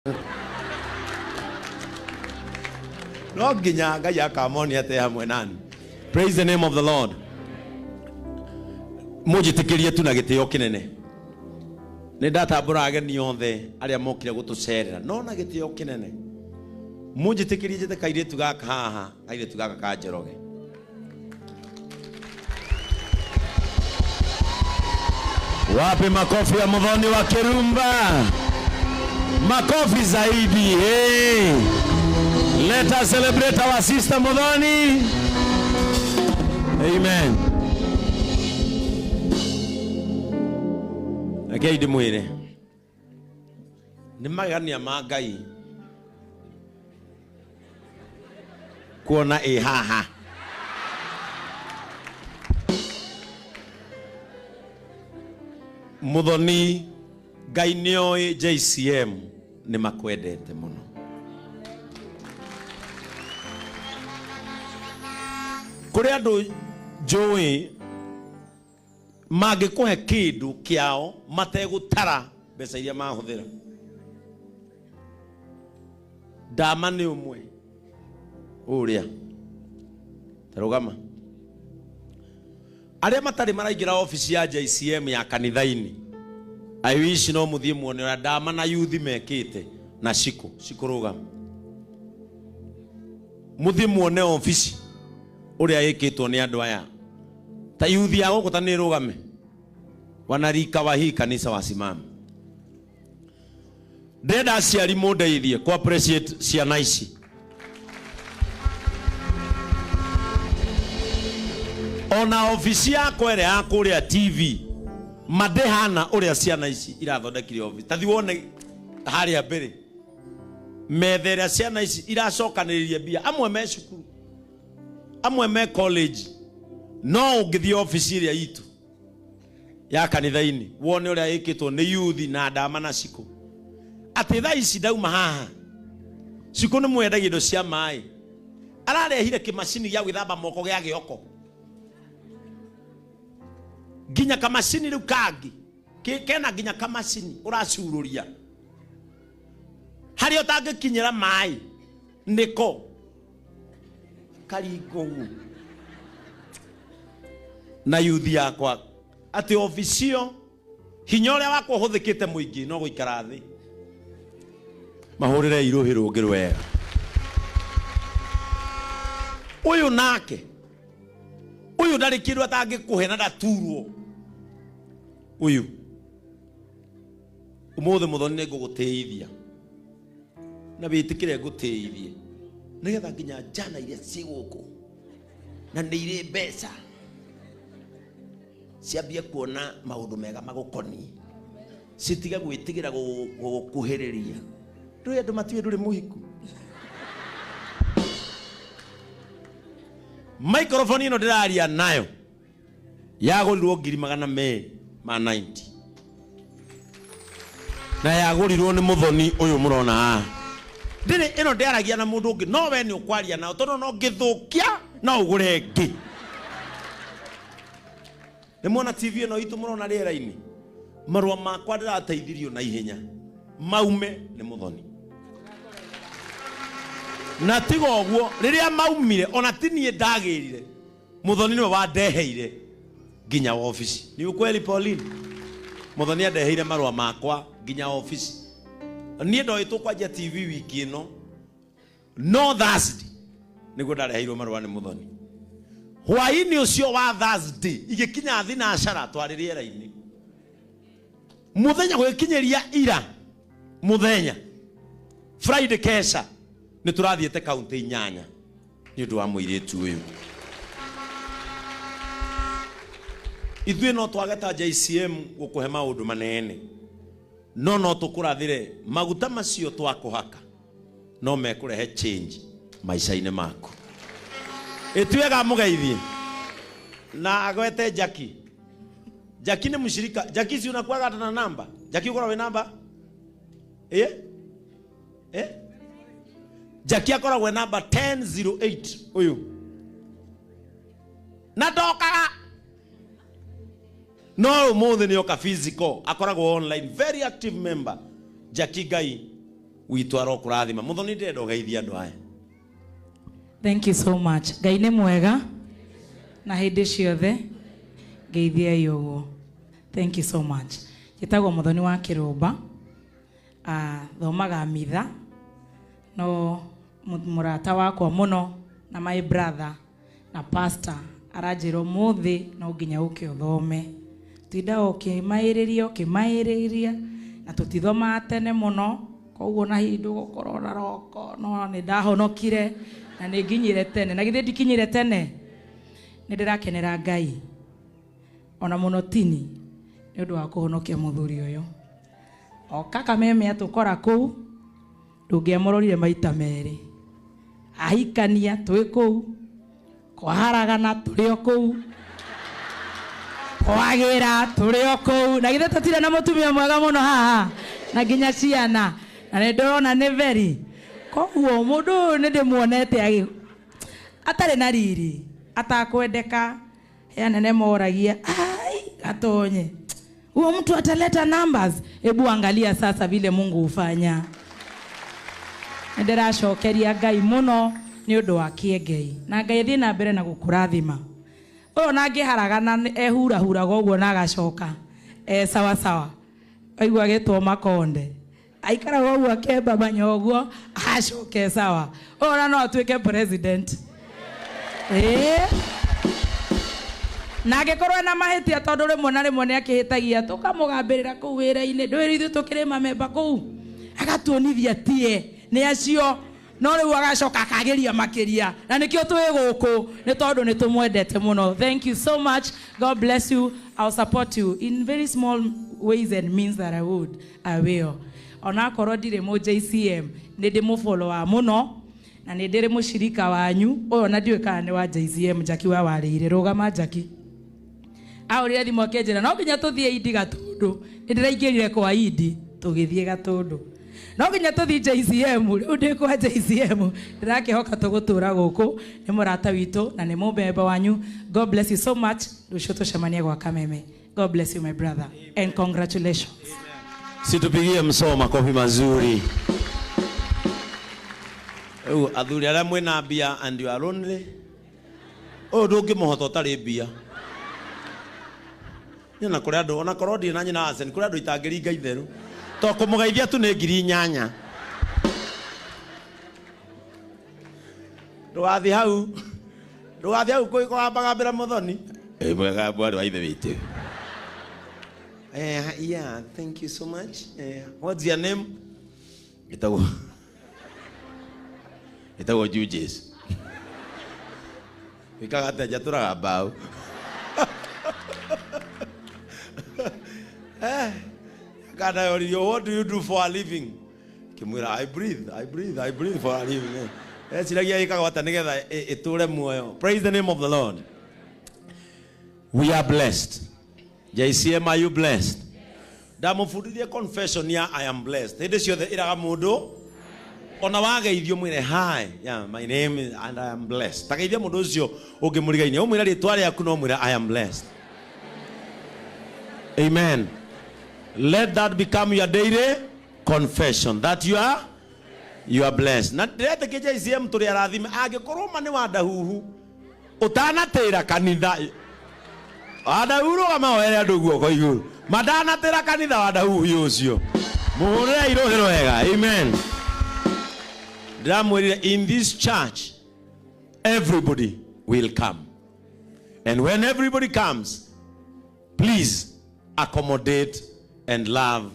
No nginya Ngai akamonia atĩ hamwe nani. Praise the name of the Lord. Mũnjĩtĩkĩrie tu na gĩtĩo kĩnene, nĩ ndatambũra ageni othe arĩa mokire gũtũcerera, no na gĩtĩo kĩnene mũnjĩtĩkĩrie njĩte kairĩtu gaka haha, kairĩtu gaka ka Njoroge. Wapi makofi ya Muthoni wa Kirumba? Makofi zaidi. Hey. Let us celebrate our sister Muthoni. Amen. Rekei ndĩmwĩre nĩ magegania ma Ngai kuona ĩ haha. Muthoni, Ngai nĩoĩ JCM nĩ makwendete mũno. Kũrĩ andũ njũĩ mangĩkũhe kĩndũ kĩao mategũtara mbeca iria mahũthĩra. Ndama nĩ ũmwe ũrĩa tarũgama arĩa matarĩ maraingĩra obici ya JCM ya kanitha-inĩ. I wish no mũthiĩ muone ũrĩa ndama na yuthi mekĩte na cikũ cikũrũgama, mũthiĩ muone obici ũrĩa ĩkĩtwo nĩ andũ aya ta yuthi ya gũkũ ta nĩ ĩrũgame wanarika wa hii kanisa wasimame. Ndĩrenda aciari mũndeithie ku appreciate ciana ici. Ona obici yakwa ĩrĩa ya kũrĩa TV mandĩhana ũrĩa ciana ici irathondekire obici. Ta thiĩ wone harĩa mbere metha ĩrĩa ciana ici iracokanĩrĩria mbia, amwe me cukuru, amwe me college. No ũngĩthiĩ obici ĩrĩa itũ ya kanitha-inĩ wone ũrĩa ĩkĩtwo nĩ yuthi na ndama na cikũ, atĩ thaa ici ndauma haha cikũ nĩ mwendagia indo cia maĩ, ararehire kĩmacini gĩa gwĩthamba moko gĩa gĩoko, nginya kamacini rĩu kangĩ kena nginya kamacini ũracurũria harĩa ũtangĩkinyĩra maĩ nĩko karingo ũguo. Na yuthi yakwa atĩ obici ĩyo hinya ũrĩa wakwa ũhũthĩkĩte mũingĩ no gũikara thĩ mahũrĩre irũhĩ rũngĩ rwega. Ũyũ nake ũyũ ndarĩ kĩndũ atangĩkũhe na ndaturwo. Ũyũ ũmũthĩ Mũthoni nĩ ngũgũtĩithia na wĩtĩkĩre ngũtĩithie nĩgetha nginya njana iria ciĩ gũkũ na nĩ irĩ mbeca ciambie kuona maũndũ mega magũkoniĩ, citige gwĩtigĩra gũgũkuhĩrĩria. Ndũĩ andũ matiũĩ ndũrĩ mũhiku. Microphone ĩno ndĩraria nayo yagũrirwo 290,000 na yagũrirwo nĩ Mũthoni ũyũ mũrona haha. Ndĩrĩ ĩno ndĩaragia na mũndũ ũngĩ, no we nĩ ũkwaria nao tondũ no ngĩthũkia no ũgũre ĩngĩ. Nĩ mwona TV ĩno itũ mũrona rĩera-inĩ, marũa makwa ndĩrateithirio na ihenya maume nĩ Mũthoni. Na tiga ũguo, rĩrĩa maumire ona ti niĩ ndagĩrire, Muthoni niwe wandeheire nginya ofici. Ni ukweli, Pauline? Muthoni andeheire marũa makwa nginya ofici. Niĩ ndoĩ tũkwanjia TV wiki ĩno, no Thursday nĩguo ndareheirwo marũa nĩ Muthoni. Hwaĩ-inĩ ũcio wa Thursday igĩkinya thinacara twarĩ rĩera-inĩ. Mũthenya gũgĩkinyĩria ira mũthenya Friday kesha nĩ tũrathiĩte kaunti 8 nĩ ũndũ wa mũirĩtu ũyũ. Ithuĩ no twage ta JCM gũkũhe maũndũ manene, no no tũkũrathĩre maguta macio twakũhaka no mekũrehe change maica-inĩ maku. Ĩtuĩga mũgeithie na agwete Jackie. Jackie nĩ mũcirika. Jackie, si unakuwaga hata na namba? Jackie, ukoragwo wĩ namba? Eh? Eh? Jackie akoragwo e namba 1008 ũyũ na ndokaga, no ũmũthĩ nĩ oka physical, akoragwo online, very active member. Jackie, Ngai. Witũ arokũrathima. Mũthoni, ndĩrenda ũgeithie andũ aya. Thank you so much. Ngai nĩ mwega na hĩndĩ ciothe. Ngeithiai ũguo. Thank you so much. Njĩtagwo Mũthoni wa Kĩrũmba. Thomaga mitha no mũrata wakwa mũno na my brother na pastor aranjĩra ũmũthĩ no nginya ũke ũthome. Tindaga ũkĩmaĩrĩria ũkĩmaĩrĩria na tũtithomaga tene mũno, koguo na hihi ndũgũkorwo na roko, no nĩ ndahonokire na nĩ nginyire tene. Na githĩ ndikinyire tene? Nĩ ndĩrakenera Ngai ona mũno tini nĩ ũndũ wa kũhonokia mũthuri ũyũ. Oka Kameme atũkora kũu, ndũngĩamũrorire maita merĩ. Ahikania twĩ kũu, kwaharagana tũrĩ o kũu, kwagĩra tũrĩ o kũu. Na githĩ tũtirĩ na mũtumia mwega mũno haha na nginya ciana, na nĩ ndĩrona nĩ very. Koguo mũndũ ũyũ nĩ ndĩmuonete atarĩ na riri, atakwendeka. He anene moragia, ai Gatonye, huyo mtu ataleta numbers. Hebu angalia sasa vile Mungu hufanya. Nĩndĩracokeria Ngai mũno nĩ ũndũ wa Kĩengei, na Ngai athiĩ na mbere na gũkũrathima. Ũyũ ona angĩharagana ehurahuraga ũguo na agacoka e sawa sawa. Aigua agĩtwo makonde, aikaraga ũguo akembamanya ũguo acoke sawa. Ũyũ ona no atuĩke president. Ĩĩ. Na angĩkorwo ena mahĩtia, tondũ rĩmwe na rĩmwe nĩ akĩhĩtagia, tũkamũgambĩrĩra kũu wĩra-inĩ. Ndũĩ ithuĩ tũkĩrĩma memba kũu, agatuonithia tie nĩ acio, no rĩu agacoka akagĩria makĩria, na nĩkĩo twĩ gũkũ, nĩ tondũ nĩ tũmwendete mũno. Thank you so much. God bless you. I'll support you in very small ways and means that I would, I will. Onakorwo ndirĩ mũ JCM, nĩ ndĩmũfollowa mũno na nĩ ndĩrĩ mũcirika wanyu ũyũ, na ndiũĩ kana nĩ wa JCM. Jackie wa warĩire, rũgama Jackie. Ahũrire thimũ akĩnjĩra no nginya tũthiĩ Indi Gatũndũ. Nĩ ndĩraingĩrire kwa Indi, tũgĩthiĩ Gatũndũ. No nginya tũthiĩ JCM. Rĩu ndĩ kwa JCM, ndĩrakĩhoka tũgũtũra gũkũ. Nĩ mũrata witũ na nĩ mũmemba wanyu. God bless you so much. Rũciũ tũcemanie gwa Kameme. God bless you, my brother, and congratulations. Situpigie msoo makofi mazuri. Rĩu athuri arĩa mwĩna mbia and you are lonely, ũyũ ndũngĩmũhota ũtarĩ mbia. Niĩ na kũrĩ andũ, ona korwo ndirĩ na nyina Arsene, kũrĩ andũ itangĩringa itherũ. To kũmũgeithia tu nĩ 8,000. Ndũgathiĩ hau. Ndũgathiĩ hau kũgambagambĩra mũthoni. Ĩ mwega mwarĩ wa ithe witũ. Yeah, thank you so much. What's your name? Ĩtagwo Jujes. Wĩkaga atĩa? Njatũraga mbaũ. Kana yoririo, "What do you do for a living?" Kĩmwĩra, "I breathe, I breathe, I breathe for a living." Eciragia ĩkaga atĩa nĩgetha ĩtũre muoyo. Praise the name of the Lord. We are blessed. JCM, are you blessed? Ndamũbundithie confession ya "I am blessed". Hĩndĩ ciothe ĩraga mũndũ ona wageithio mwĩre, "Hi, yeah, my name is, and I am blessed." Tageithia mũndũ ũcio ũngĩ mũrigainie, ũmwĩre rĩtwa rĩaku, no mwĩre, "I am blessed." Amen. Let that become your daily confession that you are blessed. Na ndĩretĩkia JCM tũrĩ arathime. Angĩkorwo ma nĩ wa ndahuhu ũtanatĩra kanitha, wandahuhu, rũgama were andũ guoko igũrũ. Mandanatĩra kanitha, wandahuhu ũcio mũhũrĩre irũhĩro wega. Amen. Ndĩramwĩrire, in this church everybody will come, and when everybody comes, please accommodate and love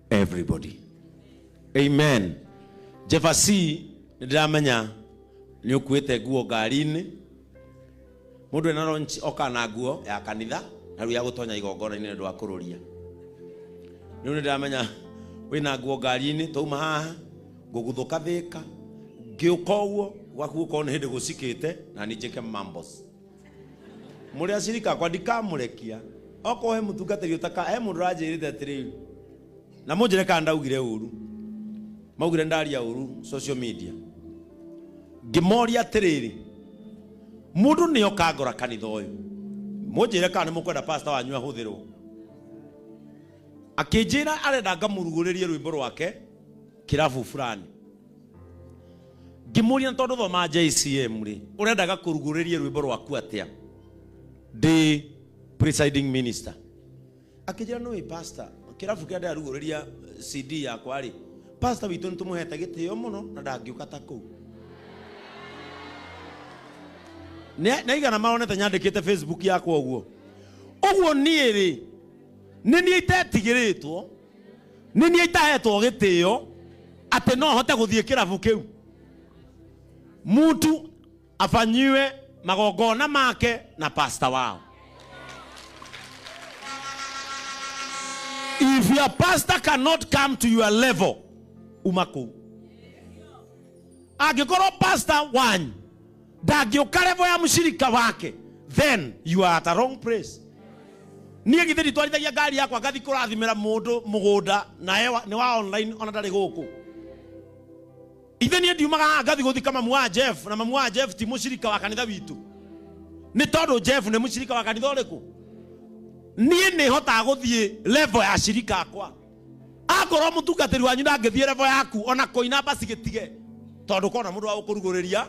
everybody. Amen. Jefasi, nĩ ndĩramenya nĩ ũkuĩte nguo ngari-inĩ. Mũndũ ena launch oka na nguo ya kanitha na rĩu ya gũtonya igongona-inĩ nĩ ũndũ wa kũrũria. Rĩu nĩ ndĩramenya wĩna nguo ngari-inĩ. Twauma haha ngũguthũka Thĩka, ngĩũka ũguo gwaku gũkorwo nĩ hĩndĩ gũcikĩte na nĩ njĩke mambos. Mũrĩ acirika akwa, ndikamũrekia. Okorwo he mũtungatĩri ũtaka, he mũndũ ũranjĩrĩte atĩrĩrĩ, na mũnjĩre kana ndaugire ũru. Maugire ndaria ũru social media. Ngĩmoria atĩrĩrĩ, mũndũ nĩ oka ngora kanitha ũyũ, mũnjĩre kana nĩ mũkwenda pastor wanyu ahũthĩrwo. Akĩnjĩra arenda ngamũrugũrĩrie rwĩmbo rwake. Kĩrabu fulani. Ngĩmũria, tondũ thoma JCM rĩ, ũrendaga kũrugũrĩria rwĩmbo rwaku atĩa ndĩ presiding minister? Akĩnjĩra, nĩ pastor, kĩrabu kĩrĩa ndĩrarugũrĩria CD yakwa rĩ, pastor witũ nĩ tũmũhete gĩtĩo mũno na ndangĩũka ta kũu. Nĩ aigana maronete nyandĩkĩte Facebook yakwa ũguo ũguo? Niĩ rĩ, nĩ niĩ itetigĩrĩtwo, nĩ niĩ itahetwo gĩtĩo atĩ no hote gũthiĩ kĩrabu kĩu? Mtu afanyiwe magongona make na pasta wao. If your pastor cannot come to your level, uma kũu. Angĩkorwo pastor wanyu ndangĩũka level ya mũcirika wake, then you are at a wrong place. Niĩ githĩ nditwarithagia ngari yakwa ngathi kũrathimĩra mũndũ mũgũnda naye nĩ wa online, ona ndarĩ gũkũ? Ithe niĩ ndiumaga haha ngathi gũthika mamu wa Jeff, na mamu wa Jeff ti mũcirika wa kanitha witũ? Nĩ tondũ Jeff nĩ mũcirika wa kanitha ũrĩkũ? Niĩ nĩ hotaga gũthiĩ level ya cirika akwa. Akorwo mũtungatĩri wanyu ndangĩthiĩ level yaku, ona kũina basi gĩtige, tondũ kona mũndũ wa gũkũrugũrĩria.